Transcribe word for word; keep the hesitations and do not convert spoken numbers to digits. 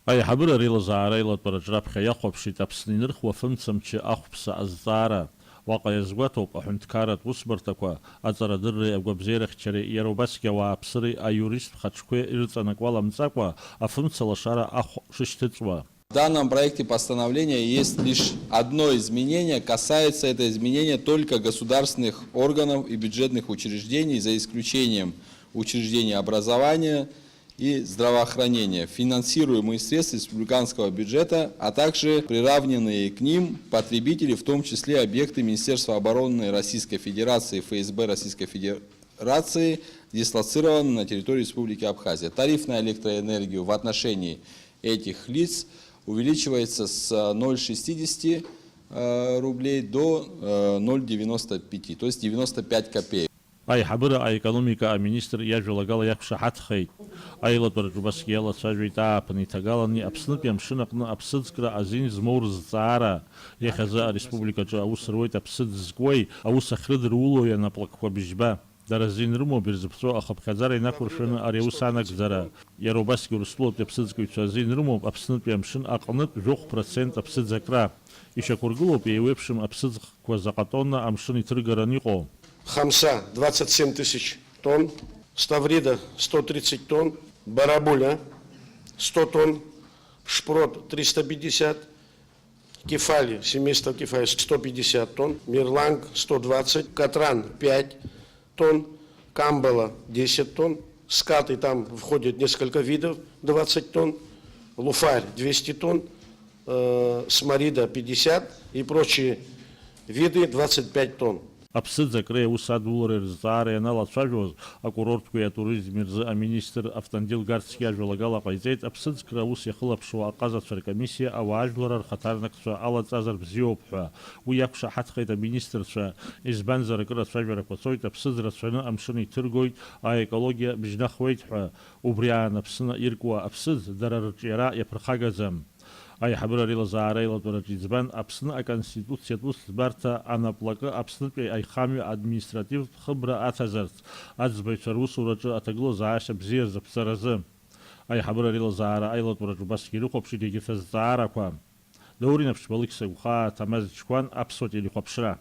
Аиҳабыра реилазаара аилатәараҿ раԥхьа иахәаԥшит Аԥсны инырхуа афымцамч ахәԥса азҵаара. Уаҟа иазгәаҭоуп аҳәынҭқарратә усбарҭақәа, аҵарадырреи агәабзиарахьчареи, иара убасгьы ауааԥсыреи аиуристтә хаҿқәеи ирыҵанакуа ламҵакәа афымца лашара ахә шышьҭыҵуа. В данном проекте постановления есть лишь одно изменение. Касается это изменения только государственных органов и бюджетных учреждений, за исключением учреждений образования и здравоохранения, финансируемые из средств республиканского бюджета, а также приравненные к ним потребители, в том числе объекты Министерства обороны Российской Федерации, Ф С Б Российской Федерации, дислоцированные на территории Республики Абхазия. Тариф на электроэнергию в отношении этих лиц увеличивается с ноль шестидесяти рублей до ноль девяносто пяти, то есть девяносто пять копеек. Аиҳабыра аекономика аминистр иажәалагала иақәшаҳаҭхеит. Аилатәараҿ убасгьы иалацәажәеит ааԥын иҭагалани Аԥснытәи амшын аҟны аԥсыӡкра азин змоу рызҵаара. Иахьазы ареспубликаҿы аус руеит аԥсыӡ зкуеи аус ахьрыдырулои анаплакқәа быжьба. Дара азин рымоуп ирзыԥҵәо ахыԥхьаӡара инақәыршәаны ари аус анагӡара. Иара убасгьы Урыстәылатәи аԥсыӡкыҩцәа азин рымоуп Аԥснытәи амшын аҟнытә жәохә процент аԥсыӡ акра. Ишьақәыргылоуп еиуеиԥшым аԥсыӡ хкқәа заҟа тонна амшын иҭыргаран иҟоу. Хамса двадцать семь тысяч тонн, ставрида сто тридцать тонн, барабуля сто тонн, шпрот триста пятьдесят, кефали, семейство кефали сто пятьдесят тонн, мирланг сто двадцать, катран пять тонн, камбала десять тонн, скаты там входят несколько видов, двадцать тонн, луфарь двести тонн, э, смарида пятьдесят и прочие виды двадцать пять тонн. Аԥсыӡ акреи аус адулареи рызҵаара ианалацәажәоз, акурортқәеи атуризми рзы аминистр Автандил Гарцкиа ажәалагала ҟаиҵеит, аԥсыӡкра аус иахылаԥшуа аҟазацәа ркомиссиа ауаажәлар рхаҭарнакцәа алаҵазар бзиоуп ҳәа. Уи иақәшаҳаҭхеит аминистрцәа, избанзар акыр ацәажәарақәа цоит, аԥсыӡ рацәаны амшын иҭыргоит, аекологиа бжьнахуеит ҳәа. Убри аан Аԥсны иркуа аԥсыӡ дара рҿиара иаԥырхагаӡам. Аиҳабыра реилазаара аилатәараҿы иӡбан Аԥсны Аконституциатә усӡбарҭа анаплакы Аԥснытәи аихамҩа административтә хыбра аҭазарц, аӡбаҩцәа русураҿы аҭагылазаашьа бзиа рзаԥҵаразы. Аиҳабыра реилазаара аилатәараҿы убасгьы ирыхәаԥшит егьырҭ азҵаарақәа. Даур Инаԥшьба, Алықьса Гәхаа, Ҭамаз Чқәан, Аԥсуа телехәаԥшра.